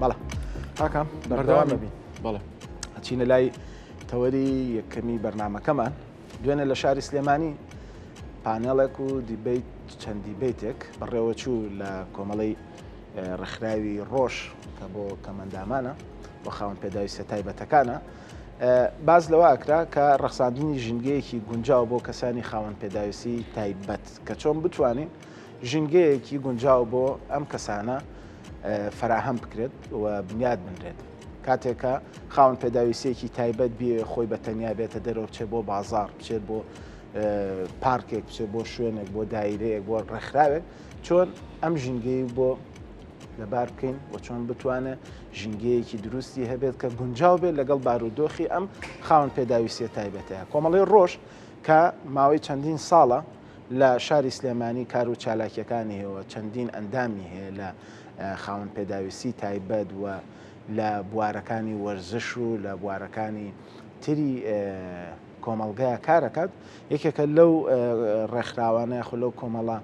بەڵێ کاکام بەردەوام بین. بەڵێ. ئەچینە لای تەوەری یەکەمی بەرنامەکەمان. دوێنێ لە شاری سلێمانی پانێڵێک و دیبەیت چەند دیبەیتێک بەڕێوەچوو لە کۆمەڵەی ڕێکخراوی ڕۆژ کە بۆ کەمەندامانە بۆ خاوەن پێداویستە تایبەتەکانە. باس لەوە ئەکرا کە ڕەخساندنی ژینگەیەکی گونجاو بۆ کەسانی خاوەن پێداویستی تایبەت کە چۆن بتوانین ژینگەیەکی گونجاو بۆ ئەم کەسانە فەراهەم بکرێت و بنیاد بنرێت. کاتێک کە خاوەن پێداویستیەکی تایبەت بێ خۆی بە تەنیا بێتە دەرەوە بچێت بۆ بازاڕ بچێت بۆ پارکێک بچێت بۆ شوێنێک بۆ دایرەیەک بۆ ڕێکخراوێک چۆن ئەم ژینگەی بۆ لەبار بکەین و چۆن بتوانێت ژینگەیەکی دروستی هەبێت کە گونجاو بێت لەگەڵ بارودۆخی ئەم خاوەن پێداویستیە تایبەتەیە. کۆمەڵەی ڕۆژ کە ماوەی چەندین ساڵە لە شاری سلێمانی کار و چالاکیەکانی هەیە و چەندین ئەندامی هەیە لە خاوەن پێداویستی تایبەت و لە بوارەکانی وەرزش و لە بوارەکانی تری کۆمەڵگەیا کارەکات، یەکێکە لەو ڕێکخراوانە یاخود لەو کۆمەڵە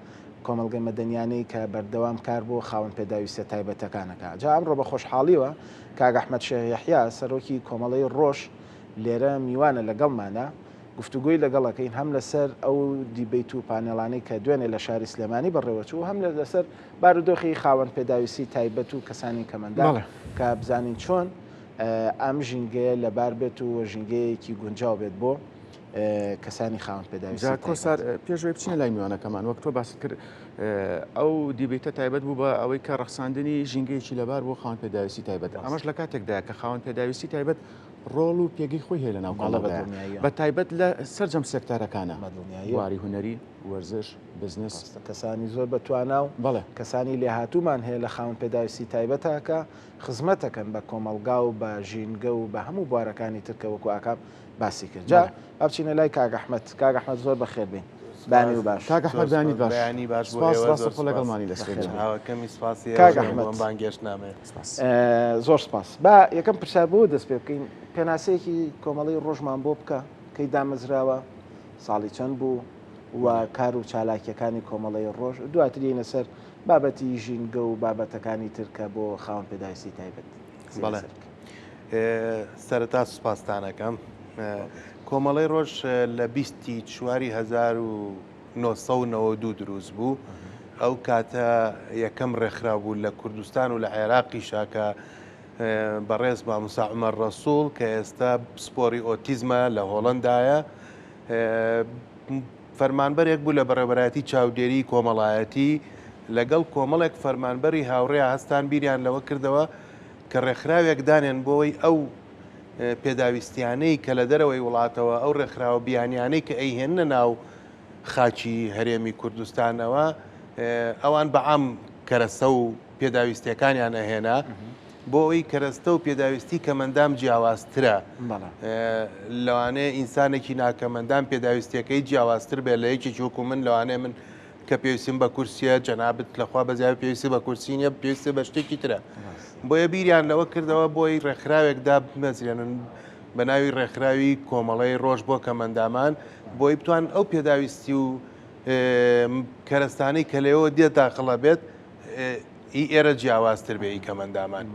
کۆمەڵگە مەدەنیانەی کە بەردەوام کار بۆ خاوەن پێداویستیە تایبەتەکان ئەکا. جا ئەمڕۆ بە خۆشحاڵیەوە کاک ئەحمەد شێخ یەحیا سەرۆکی کۆمەڵەی ڕۆژ لێرە میوانە لەگەڵمانە، گفتوگۆی لەگەڵ ئەکەین هەم لەسەر ئەو دیبەیت و پانێڵانەی کە دوێنێ لە شاری سلێمانی بەڕێوەچوو هەم لەسەر بارودۆخی خاوەن پێداویستی تایبەت و کەسانی کەمەندام کە بزانین چۆن ئەم ژینگەیە لەبار بێت و ژینگەیەکی گونجاو بێت بۆ کەسانی خاوەن پێداویستی تایبەت. کۆسار پێش ئەوەی بچینە لای میوانەکەمان وەک تۆ باست کرد ئەو دیبەیتە تایبەت بوو بە ئەوەی کە ڕەخساندنی ژینگەیەکی لەبار بۆ خاوەن پێداویستی تایبەت ئەمەش لە کاتێکدایە کە خاوەن پێداویستی تایبەت ڕۆڵ و پێگەی خۆی هەیە لە ناو کۆمەڵگا بە تایبەت لە سەرجەم سێکتەرەکانە بواری هونەری وەرزش بزنس کەسانی زۆر بە توانا و بەڵێ کەسانی لێهاتوومان هەیە لە خاوەن پێداویستی تایبەتە کە خزمەتەکەن بە کۆمەڵگا و بە ژینگە و بە هەموو بوارەکانی تر کە وەکو ئاکام باسی کرد. جا با بچینە لای کاک ئەحمەد. کاک ئەحمەد زۆر بەخێر بێین. بەیانی و باش. کاک ئەحمەد بەیانیت باش. بەیانی باش بۆ سپاس ئێوە زۆر ڕاستەوخۆ سپاس. لەگەڵمانی لە ستۆدیۆ. ئاوەکەمی سپاسی کاک ئێوەش ئەحمەد. بۆ ئەم بانگهێشتنامەیە. سپاس. زۆر سپاس. با یەکەم پرسیار بەوە دەست پێ بکەین، پێناسەیەکی کۆمەڵەی ڕۆژمان بۆ بکە، کەی دامەزراوە، ساڵی چەند بوو و کار و چالاکییەکانی کۆمەڵەی ڕۆژ، دواتر یەینە سەر بابەتی ژینگە و بابەتەکانی تر کە بۆ خاوەن پێداویستی تایبەت قسەی بەڵێ لەسەر بکەین. سەرەتا سوپاستان ئەکەم. کۆمەڵەی ڕۆژ لە بیستی چواری 1992 دروست بوو. ئەو کاتە یەکەم ڕێکخراو بوو لە کوردستان و لە عێراقیشا کە بەڕێز مامۆستا عومەر ڕەسوڵ کە ئێستا پسپۆڕی ئۆتیزمە لە هۆڵەندایە فەرمانبەرێک بوو لە بەڕێوەبەرایەتی چاودێریی کۆمەڵایەتی، لەگەڵ کۆمەڵێک فەرمانبەری هاوڕێیا هەستان بیریان لەوە کردەوە کە ڕێکخراوێک دانێن بۆی ئەو پێداویستیانەی کە لە دەرەوەی وڵاتەوە ئەو ڕێکخراوە بیانیانەی کە ئەیهێننە ناو خاکی هەرێمی کوردستانەوە ئەوان بە عام کەرەسە و پێداویستیەکانیان ئەهێنا بۆ ئەوەی کەرەستە و پێداویستی کەمەندام جیاوازترە لەوانەیە ئینسانێکی ناکەمەندام پێداویستیەکەی جیاوازتر بێت لە یەکێکی وەکو من لەوانەیە من کە پێویستیم بە کورسیە جەنابت لەخوا بەزیاوی پێویستی بە کورسی نیە پێویستی بە شتێکی ترە بۆیە بیریان لەوە کردەوە بۆی ڕێکخراوێک دابمەزرێنن بە ناوی ڕێکخراوی کۆمەڵەی ڕۆژ بۆ کەمەندامان بۆی بتوان ئەو پێداویستی و کەرەستانەی کە لەوە دێت داخڵە بێت ئی ئێرە جیاوازتر بێ ئی کەمەندامان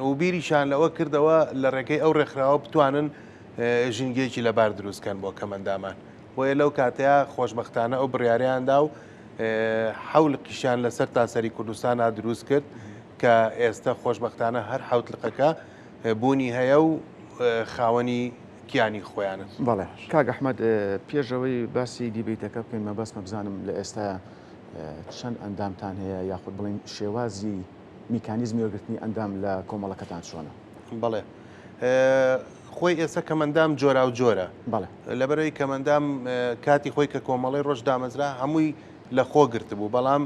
و بیریشان لەوە کردەوە لە ڕێگەی ئەو ڕێکخراوە بتوانن ژینگەیەکی لەبار دروستکەن بۆ کەمەندامان بۆیە لەو کاتەیە خۆشبەختانە ئەو بڕیاریاندا و حەول قیشان لەسەر تاسەری کوردستانە دروست کرد کە ئێستا خۆشبەختانە هەر حەوت لقەکە بوونی هەیە و خاوەنی کیانی خۆیانن. بەڵێ کاک ئەحمەد پێش ئەوەی باسی دیبەیتەکە بکەین مەبەستمە بزانم لە ئێستا چەند ئەندامتان هەیە یاخود بڵێین شێوازی میکانیزمی وەرگرتنی ئەندام لە کۆمەڵەکەتان چۆنە؟ بەڵێ خۆی ئێستا کەمەندام جۆراو جۆرە بەڵێ لەبەرەوەی کەمەندام کاتی خۆی کە کۆمەڵی ڕۆژ دامەزرا هەمووی لە خۆ گرتبوو بەڵام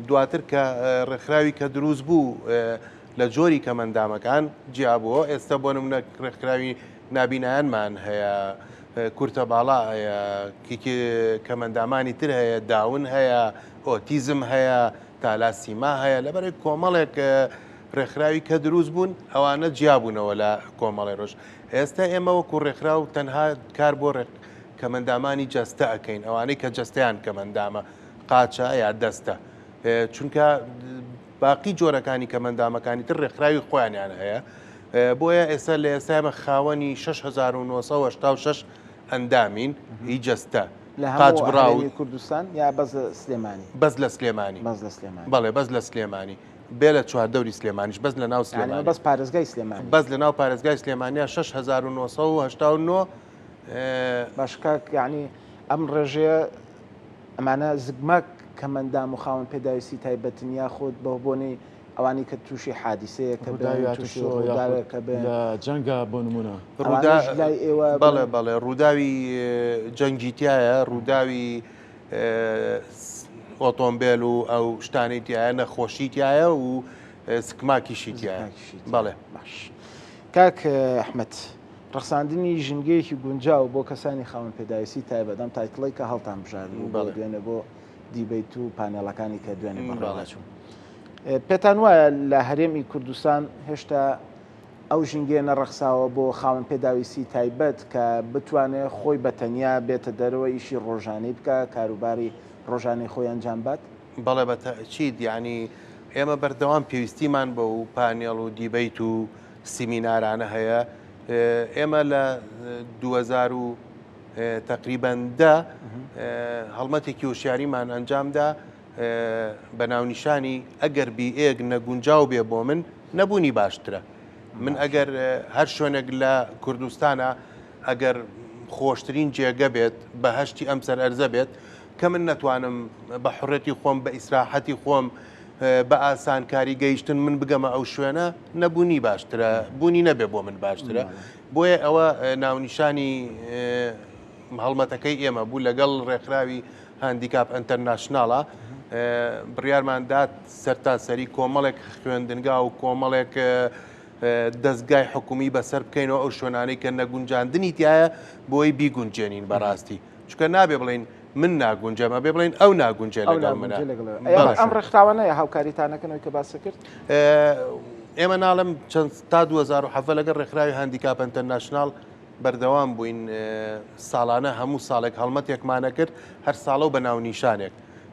دواتر کە ڕێکخراوی کە دروست بوو لە جۆری کەمەندامەکان جیابووە ئێستا بۆ نمونە ڕێکخراوی نابینایانمان هەیە کورتە باڵا هەیە، کەمەندامانی تر هەیە، داون هەیە، ئۆتیزم هەیە، تالاسیما هەیە، لەبەرئەوەی کۆمەڵێک ڕێکخراوی کە دروست بوون ئەوانە جیابوونەوە لە کۆمەڵی ڕۆژ. ئێستا ئێمە وەکو ڕێکخراو تەنها کار بۆ ڕێک کەمەندامانی جەستە ئەکەین، ئەوانەی کە جەستەیان کەمەندامە، قاچە یا دەستە. چونکە باقی جۆرەکانی کەمەندامەکانی تر ڕێکخراوی خۆیانیان هەیە بۆیە ئێستا لە ئێستا ئێمە خاوەنی 6986 ئەندامین هی جەستە لە قاچ هەموو بڕاو هەرێمی کوردستان یا بەس لە سلێمانی؟ بەس لە سلێمانی. بەس لە سلێمانی. بەڵێ بەس لە سلێمانی. بێ لە چواردەوری سلێمانیش بەس لە ناو یانی سلێمانی. بەس پارێزگای سلێمانی. بەس لە ناو پارێزگای سلێمانیا 6989 باش کاک یانی ئەم ڕێژەیە ئەمانە زگماک کەمەندام و خاوەن پێداویستی تایبەتن یاخود بەو بۆنەی ئەوانی کە تووشی حادیسەیەک کە بن ڕووداوی تووشی هاتوچۆ یاخود ڕووداوێک کە بن لە جەنگا بۆ نموونە. ڕوودا ئەوانەش لای ئێوە بەڵێ بڵێن بەڵێ ڕووداوی جەنگی تایە ڕووداوی ئۆتۆمبێل و ئەو شتانەی تایە نەخۆشی تایە و سکماکیشی تایە زگماکیشی تایە بەڵێ. باش کاک ئەحمەد ڕەخساندنی ژینگەیەکی گونجاو بۆ کەسانی خاوەن پێداویستی تایبەت ئەم title ەی کە هەڵتان بژاردبوو بۆ بەڵێ. دوێنێ بۆ debate و پانێڵەکانی کە دوێنێ بەڵێ. بەڕێوەچوون پێتان وایە لە هەرێمی کوردستان هێشتا ئەو ژینگەیە نەڕەخساوە بۆ خاوەن پێداویستی تایبەت کە بتوانێت خۆی بە تەنیا بێتە دەرەوە ئیشی ڕۆژانەی بکا کاروباری ڕۆژانەی خۆی ئەنجام بات؟ بەڵێ بە تەئکید یانی ئێمە بەردەوام پێویستیمان بەو پانێڵ و debate و سیمینارانە هەیە ئێمە لە 2000 و تقریبا دە هەڵمەتێکی هۆشیاریمان ئەنجامدا بە ناونیشانی ئەگەر بیئەیەک نەگونجاو بێ بۆ من نەبوونی باشترە من ئەگەر هەر شوێنێک لە کوردستانە ئەگەر خۆشترین جێگە بێت بەهشتی ئەم سەر ئەرزە بێت کە من نەتوانم بە حڕێتی خۆم بە ئیسراحەتی خۆم بە ئاسانکاری گەیشتن من بگەمە ئەو شوێنە نەبوونی باشترە بوونی نەبێ بۆ من باشترە بۆیە ئەوە ناونیشانی هەڵمەتەکەی ئێمە بوو لەگەڵ ڕێکخراوی هاندیکاپ ئەنتەرناشناڵە بڕیارمان دا سەرتاسەری کۆمەڵێک خوێندنگا و کۆمەڵێک دەستگای حکومی بەسەر بکەینەوە ئەو شوێنانەی کە نەگونجاندنی تایە بۆی بیگونجێنین بەڕاستی چکە نابێ بڵین من ناگونجێم ئەبێ بڵین ئەو ناگونجێ لەگەڵ منە ئەم ڕێکخراوانەیە هاوکاریتانەکەنەوەی کە باسە کرد ئێمە ناڵم چەند تا 2017 لەگەڵ ڕێکخراوی هاندیکاپ ئەنتەرناشناڵ بەردەوام بووین ساڵانە هەموو ساڵێک هەڵمەتێکمان ئەکرد هەر ساڵە و بە ناونیشانێک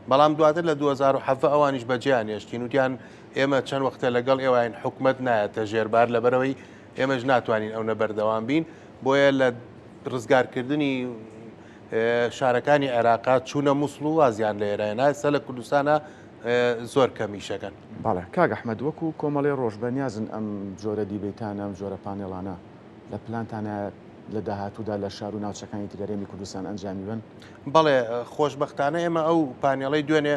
بەڵام دواتر لە 2017 ئەوانیش بەجێیان هێشتین وتیان ئێمە چەند وەختە لەگەڵ ئێوەین حکومەت نایەتە ژێربار لەبەرەوەی ئێمەش ناتوانین ئەونە بەردەوام بین بۆیە لە ڕزگارکردنی شارەکانی عێراقا چوونە مووسڵ و وازیان لە ئێرە ئێستا لە کوردستانە زۆر کەمیشەکەن. بەڵێ کاک ئەحمەد وەکو کۆمەڵەی ڕۆژ بەنیازن ئەم جۆرە debate انە ئەم جۆرە پانێڵانە لە پلانتانە لە داهاتوودا لە شار و ناوچەکانی تری هەرێمی کوردستان ئەنجامی بەن؟ بەڵێ، خۆشبەختانە ئێمە ئەو پانێڵەی دوێنێ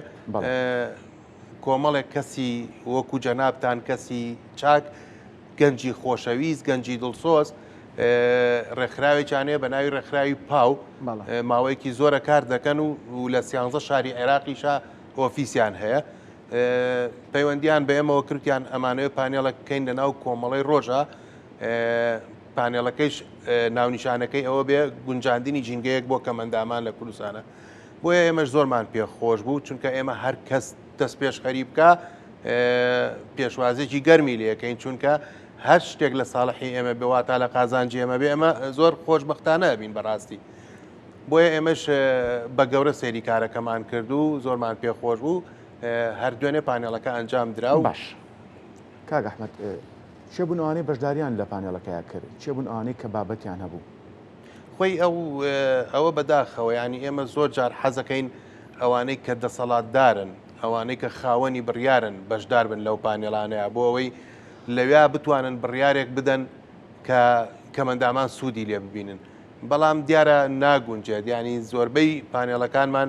کۆمەڵێک کەسی وەکو جەنابتان کەسی چاک، گەنجی خۆشەویست، گەنجی دڵسۆز، ڕێکخراوێکیان هەیە بە ناوی ڕێکخراوی پاو، ماوەیەکی زۆرە کار دەکەن و لە سیانزە شاری عێراقیشا ئۆفیسیان هەیە. پەیوەندیان بە ئێمەوە کردیان ئەمانەوێت پانێڵێک بکەین لە ناو کۆمەڵەی ڕۆژە پانێڵەکەیش ناونیشانەکەی ئەوە بێ گونجاندنی ژینگەیەک بۆ کەمئەندامان لە کوردستانە بۆیە ئێمەش زۆرمان پێ خۆش بوو چونکە ئێمە هەر کەس دەست پێشخەری بکە پێشوازێکی گەرمی لەکەین چونکە هەر شتێک لە ساڵحی ئێمە بێواتا لە قازانجی ئێمە بێ ئێمە زۆر خۆشببختانە بین بەڕاستی بۆیە ئێمەش بە گەورە سەیری کارەکەمان کرد و زۆرمان پێخۆش بوو هەر دوێنێ پانێڵەکە ئەنجام درا و باش کاک ئەحمەد کێ بوون ئەوانەی بەشداریان لە پانێڵەکەیا کرد؟ کێ بوون ئەوانەی کە بابەتیان هەبوو؟ خۆی ئەو ئەوە بەداخەوە یانی ئێمە زۆر جار حەزەکەین ئەوانەی کە دەسەڵاتدارن ئەوانەی کە خاوەنی بڕیارن بەشدار بن لەو پانێڵانەیە بۆ ئەوەی لەویا بتوانن بڕیارێک بدەن کە کەمەندامان سوودی لێ ببینن بەڵام دیارە ناگونجێت ینی زۆربەی پانێڵەکانمان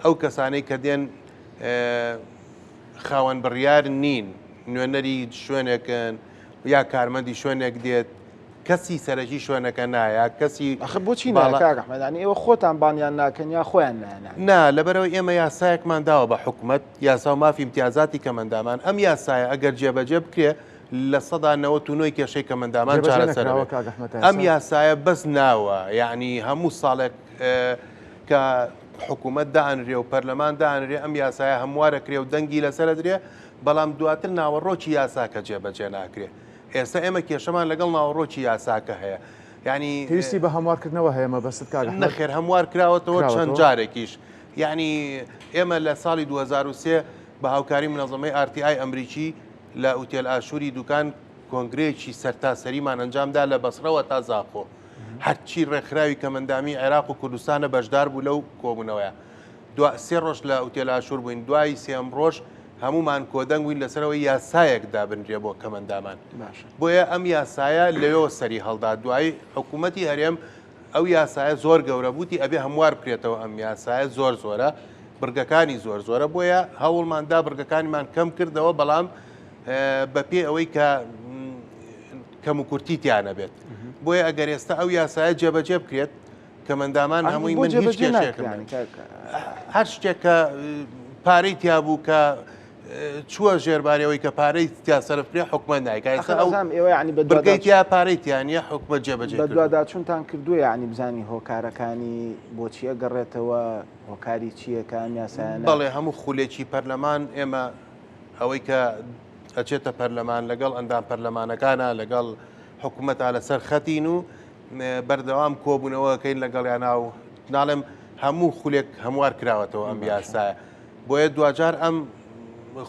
ئەو کەسانەی کە دێن خاوەن بڕیار نین، نوێنەری شوێنێکن یا کارمەندی شوێنێک دێت، کەسی سەرەکی شوێنەکە نایە، کەسی ئەخە بۆچی نایە باڵا کاک ئەحمەد؟ یانی ئێوە خۆتان بانیان ناکەن یا خۆیان نایەن؟ نا، لەبەرئەوەی ئێمە یاسایەکمان داوە بە حکومەت، یاسا و مافی ئیمتیازاتی کەمئەندامان، ئەم یاسایە ئەگەر جێبەجێ بکرێ 99% ی کێشەی کەمئەندامان جێبەجێ چارەسەر نەکراوە ئەبێ. کاک ئەحمەد تا ئەم ئێستا؟ یاسایە بەس ناوە، یەعنی هەموو ساڵێک کە حکوومەت دائەنرێ و پەرلەمان دائەنرێ ئەم یاسایە هەموار ئەکرێ و دەنگی لەسەر ئەدرێ، بەڵام دواتر ناوەڕۆکی یاساکە جێبەجێ ناکرێ. ئێستا ئێمە کێشەمان لەگەڵ ناوەڕۆکی یاساکە هەیە. یانی. پێویستی بە هەموارکردنەوە هەیە مەبەستت کاک ئەحمەد؟ نەخێر هەموار کراوەتەوە چەند کراوەتەوە؟ جارێکیش. یانی ئێمە لە ساڵی 2003 بە هاوکاری منەزەمەی RTI ئەمریکی لە ئوتێل ئاشووری دوکان کۆنگرەیەکی سەرتاسەریمان ئەنجامدا لە بەسڕەوە تا زاخۆ. هەرچی ڕێکخراوی کەمەندامی عێراق و کوردستانە بەشدار بوو لەو کۆبوونەوەیە. دوا سێ ڕۆژ لە ئوتێل ئاشوور بووین، دوای سێیەم ڕۆژ هەموومان کۆدەنگ بووین لەسەرەوەی یاسایەک دابنرێ بۆ کەمەندامان. بۆیە ئەم یاسایە لەوێوە سەری هەڵدا. دوایی حکوومەتی هەرێم ئەو یاسایە زۆر گەورە بووتی ئەبێ هەموار بکرێتەوە ئەم یاسایە زۆر زۆرە بڕگەکانی زۆر زۆرە بۆیە هەوڵمان دا بڕگەکانیمان کەم کردەوە بەڵام بەپێ ئەوەی کە کەم و کورتی تیانە بێت بۆیە ئەگەر ئێستا ئەو یاسایە جێبەجێ بکرێت کەمەندامان هەمووی من هیچ کێشێکم هەر شتێک کە پارەی تیا بوو کە چووە ژێربارەوەی کە پارەی تیا سەرف کرێ حکومەت نایکا ئێستا ئەو ئێوە یعنی بە بڕگەی تیا پارەی تیا نییە حکومەت جێبەجێ کردووە. بەدواداچوونتان کردووە یعنی بزانی هۆکارەکانی بۆچی ئەگەڕێتەوە هۆکاری چییە کە ئەم یاسایانە بەڵێ هەموو خولێکی پەرلەمان ئێمە ئەوەی کە ئەچێتە پەرلەمان لەگەڵ ئەندام پەرلەمانەکانە لەگەڵ حکومەتا لەسەر خەتین و بەردەوام کۆبوونەوەکەین لەگەڵیانا و ناڵێم هەموو خولێک هەموار کراوەتەوە ئەم یاسایە بۆیە دواجار ئەم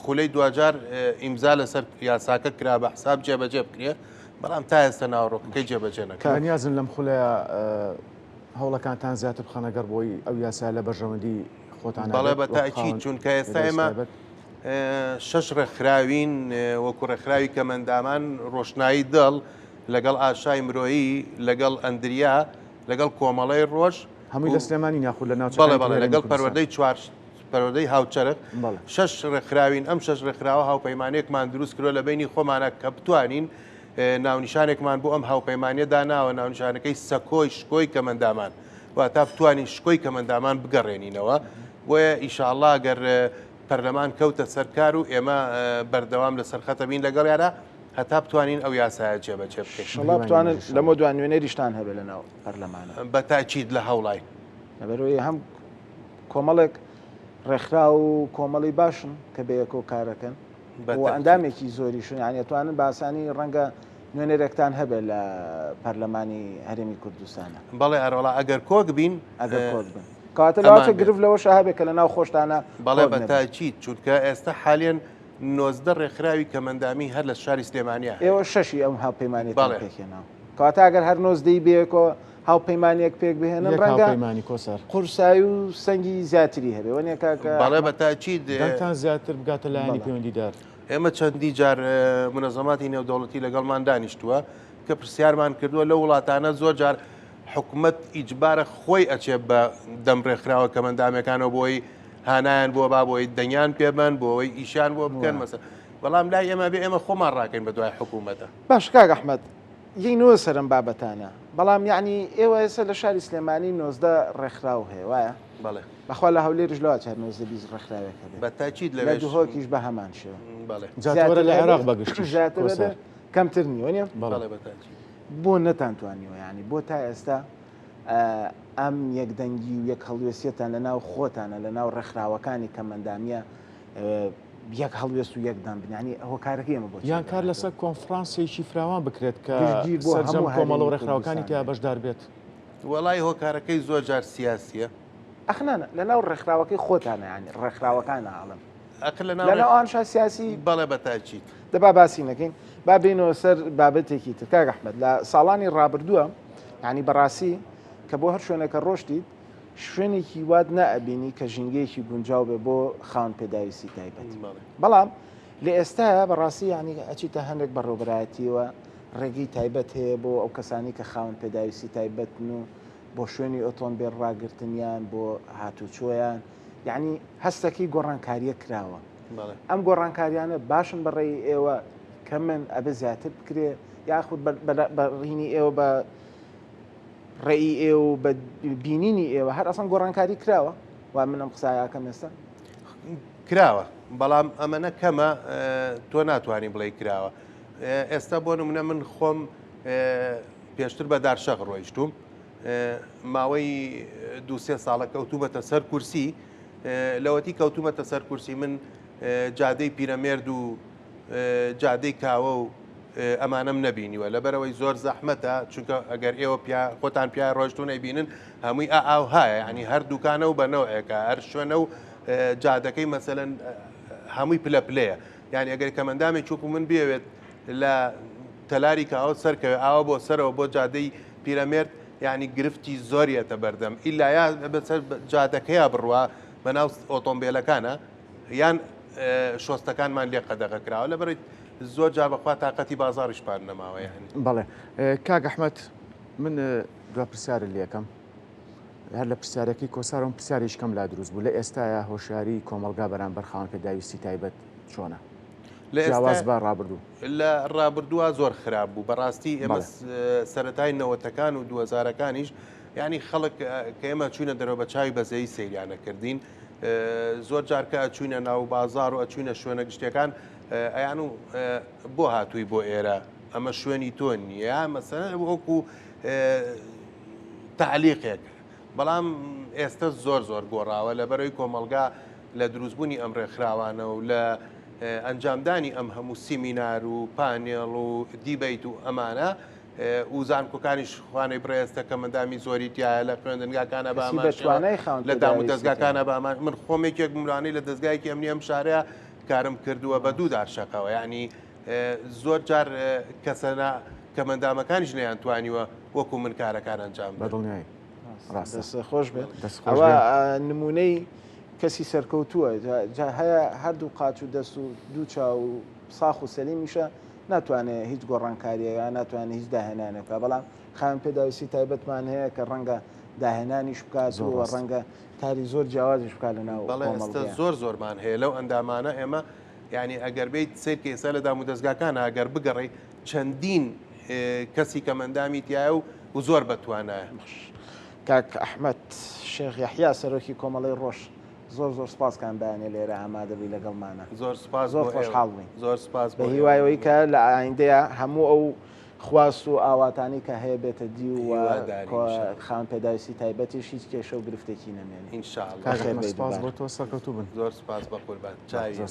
خولەی دواجار ئیمزا لەسەر یاساکە کرا بە حساب جێبەجێ بکرێ بەڵام تا ئێستا ناوەڕۆکەکەی جێبەجێ نەکرا. بەنیازن لەم خولەیە هەوڵەکانتان زیاتر بخەنە گەڕ بۆی ئەو یاسایە لە بەرژەوەندی خۆتان بەڵێ بێت بە وەک تاکید خاوەن چونکە ئێستا پێداویستی ئێمە تایبەت؟ شەش ڕێکخراوین وەکو ڕێکخراوی کەمەندامان ڕۆشنایی دڵ لەگەڵ ئاشای مرۆیی لەگەڵ ئەندریا لەگەڵ کۆمەڵەی ڕۆژ هەمووی و لە سلێمانی یاخود لە بەڵێ ناوچەکانی بەڵێ تری هەرێمی لەگەڵ کوردستان؟ پەروەردەی چوار پەروەردەی هاوچەرخ بەڵێ. شەش ڕێکخراوین، ئەم شەش ڕێکخراوە هاوپەیمانییەکمان دروست کردووە لە بەینی خۆمانا کە بتوانین ناونیشانێکمان بۆ ئەم هاوپەیمانییە داناوە، ناونیشانەکەی سەکۆی شکۆی کەمەندامان، واتا بتوانین شکۆی کەمەندامان بگەڕێنینەوە، بۆیە ئیشاڵڵا گەر پەرلەمان کەوتە سەر کار و ئێمە بەردەوام لەسەر خەتە بین لەگەڵیانا هەتا بتوانین ئەو یاسایە جێبەجێ بکەین. ئیشەڵڵا بتوانن لەمەودوا نوێنەریشتان هەبێ لەناو پەرلەمانا. بە تاکید لە هەوڵاین. لەبەرئەوەی هەم کۆمەڵێک ڕێکخراو و کۆمەڵی باشن کە بەیەکەوە کارەکەن و ئەندامێکی زۆریشن یعنی ئەتوانن بە ئاسانی ڕەنگە نوێنەرێکتان هەبێت لە پەرلەمانی هەرێمی کوردستانە. بەڵێ ئەرۆڵا ئەگەر کۆک بین ئەگەر کۆک بن کەواتە لەواتە گرفت لەوەشە هەبێت کە لەناو خۆشتانە بەڵێ بە تاکید چونکە ئێستا حالیەن 19 ڕێکخراوی کەمەندامی هەر لە شاری سلێمانیا هەیە. ئێوە شەشی ئەم هاوپەیمانێتان پێکهێناوە کەواتە ئەگەر هەر نۆزدەی بەیەکەوە هاوپەیمانیەک پێک بهێنن یەک ڕەنگە هاوپەیمانی کۆسار. قورسایی و سەنگی زیاتری هەبێ وەنیە کاکە بەڵێ ئەحمەد؟ بە تاکید. دەنگتان زیاتر بگاتە لایەنی بەڵێ. پەیوەندیدار. ئێمە چەندی جار مونەزەماتی نێودەوڵەتی لەگەڵمان دانیشتووە کە پرسیارمان کردووە لەو وڵاتانە زۆر جار حکومەت ئیجبارە خۆی ئەچێ بە دەم ڕێکخراوە کەمەندامەکانەوە بۆی هانایان بۆ با بۆی دەنگیان پێبەن بۆ ئەوەی ئیشیان بۆ بکەن مەسە بەڵام لای ئێمە بێ ئێمە خۆمان ڕاکەین بە دوای حکوومەتە. باش کاک ئەحمەد یەینەوە سەر ئەم بابەتانە بەڵام یەعنی ئێوە ئێستا لە شاری سلێمانی 19 ڕێکخراو هەیە وایە؟ بەڵێ. بەخوا لە هەولێریش لەوە چار 19 20 ڕێکخراوێک هەبێ. بە تاکید لە لەوێش. دهۆکیش بە هەمان شێوە. بەڵێ. جا تۆرە زیاتر لە هەبێ عێراق بە گشتیش زیاتر هەبێ کۆسار. کەمتر نییە وەنیە؟ بەڵێ. بەڵێ بە تاکید. بۆ نەتانتوانیوە یەعنی بۆ تا ئێستا ئەم یەکدەنگی و یەک هەڵوێستیەتان لە ناو خۆتانە لە ناو ڕێکخراوەکانی کەمئەندامییە یەک هەڵوێست و یەک دەنگ بن یانی هۆکارەکەی ئەمە بۆ چی یان کار دەگەڕێتەوە؟ لەسەر کۆنفرانسێکی فراوان بکرێت کە گشتگیر بۆ سەرجەم هەموو کۆمەڵە و هەرێمی ڕێکخراوەکانی کوردستان تیا بێت. بەشدار بێت. وەڵای هۆکارەکەی زۆر جار سیاسیە. ئەخ نا نا لەناو ڕێکخراوەکەی خۆتانە یانی ڕێکخراوەکانە ئەڵێم. ئەخ لەناو لەناو ئەوانشا سیاسی. بەڵێ بە تاکید. دە با باسی نەکەین با بێینەوە سەر بابەتێکی تر کاک ئەحمەد لە ساڵانی ڕابردووە یانی بەڕاستی کە بۆ هەر شوێنێکە ڕۆشتیت شوێنێکی وات نائەبینی کە ژینگەیەکی گونجاو بێ بۆ خاوەن پێداویستی تایبەت بەڵام لە ئێستایا بەڕاستی یعنی ئەچیتە هەندێک بەڕێوبەرایەتیەوە ڕێگەی تایبەت هەیە بۆ ئەو کەسانی کە خاوەن پێداویستی تایبەتن و بۆ شوێنی ئۆتۆمبێل ڕاگرتنیان بۆ هاتوچۆیان یعنی هەستەکەی گۆڕانکاریە کراوە ئەم گۆڕانکاریانە باشن بە ڕێی ئێوە کەمن ئەبێ زیاتر بکرێ یاخود بە ڕینی ئێوە بە ڕێی ئێوە و بە بینینی ئێوە هەر ئەسڵەن گۆڕانکاری کراوە وا من ئەم قسایە ئەکەم ئێستا؟ کراوە بەڵام ئەمەنە کەمە تۆ ناتوانانی بڵێ کراوە ئێستا بۆ نمونە من خۆم پێشتر بە دارشەق ڕۆیشتوم ماوەی دوسێ ساڵە کەوتومەتە سەر کورسی لەوەتی کەوتومەتە سەر کورسی من جادەی پیرەمێرد و جادەی کاوە و ئەمانەم نەبینیوە لەبەرەوەی زۆر زەحمەتە چونکە ئەگەر ئێوە پیا خۆتان پیا ڕۆشتون ئەیبینن هەمووی ئا ئاوهایە ینی هەر دوکانە و بە نەوعێکە هەر شوێنە و جادەکەی مەسەلەن هەمووی پلە پلەیە یعنی ئەگەر کەمەندامێک وەکو من بێوێت لە تەلاری کاوە سەرکەوێ ئاوا بۆ سەرەوە بۆ جادەی پیرەمێرد یعنی گرفتی زۆریەتە بەردەم ئیلا یا بەسەر جادەکەیا بڕوا بەناو ئۆتۆمبیلەکانە یان شۆستەکانمان لێ قەدەغە کراوە لەبەرئەوەی زۆر جار بەخوا تاقەتی بازاڕیش پان نەماوە یانی. بەڵێ کاک ئەحمەد من دوا پرسیارت لێکەم هەر لە پرسیارەکەی کۆسارم پرسیارێکی کەم لا دروست بوو لە ئێستایا هۆشیاری کۆمەڵگا بەرامبەر خاوەن پێداویستی تایبەت چۆنە؟ لە جیاواز بە ڕابردوو. لە ڕابردووە زۆر خراپ بوو بەڕاستی ئێمە سەرەتای نەوەتەکان و دووەزارەکانیش یعنی خەڵک کە ئێمە چوینە دەرەوە بە چاوی بەزەیی سەیریانە کردین زۆر جار کە ئەچوینە ناو بازار و ئەچوینە شوێنە گشتیەکان ئەیان و بۆ هاتووی بۆ ئێرە ئەمە شوێنی تۆ نییە مەسەن وەکو تعلیقێک بەڵام ئێستا زۆر زۆر گۆڕاوە لە بەرەوەی کۆمەلگا لە دروستبوونی ئەم ڕێکخراوانە و لە ئەنجامدانی ئەم هەموو سیمینار و پانێڵ و دیبیت و ئەمانە و زانکۆکانیش خوانەی بڕێ ئێستا کەمەندامی زۆری تایە لە خوێندنگاکانە بە هەمان شێوە لە دام و دەزگاکانە بە هەمان من خۆم یەکێک بووم لەوانەی لە دەزگایەکی ئەمنی ئەم شارەیە کارم کردووە بە دوو دارشەقەوە یعنی زۆر جار کەسەنا کەمەندامەکانیش نەیان توانیوە وەکو من کارەکان ئەنجام بە دڵنیایی ڕاستە دەست خۆش بێت ئەوە نمونەی کەسی سەرکەوتووە جا هەیە هەردوو قاچ و دەست و دوو چاو و ساخ و سەلیمیشە ناتوانێت هیچ گۆڕانکارییەک یان ناتوانێت هیچ داهێنانێک بکات، بەڵام خاوەن پێداویستی تایبەتمان هەیە کە ڕەنگە داهێنانیش بکات زۆر و ڕاستە. ڕەنگە کاری زۆر جیاوازیش بکات لەناو بەڵێ ئێستا کۆمەڵگەیا. زۆر زۆرمان هەیە لەو ئەندامانە ئێمە یانی ئەگەر بێیت سەیر کەی ئێستا لە دامودەزگاکانا ئەگەر بگەڕێی چەندین کەسی کەمئەندامی تیایە و و زۆر بەتوانایە. کاک ئەحمەد شێخ یەحیا سەرۆکی کۆمەڵەی ڕۆژ زۆر زۆر سپاس کام بەیانێ لێرە ئامادە بووی لەگەڵمانە. زۆر سپاس زۆر بۆ ئێوە. خۆشحاڵ بووین. زۆر سپاس بە بۆ ئێوە. هیوای ئەوەی کە لە ئایندەیا هەموو ئەو خواست و ئاواتانەی کە هەیە بێتە دی و هیوادارین ان شاء اللە. خاوەن پێداویستی تایبەتیش هیچ کێشە و گرفتێکی نەمێنێ. ان شاء اللە. کاک بەخێر ئەحمەد بێی سپاس دووبارە. بۆ تۆ سەرکەوتوو بن. زۆر سپاس بەقوربان. چاوی زۆر.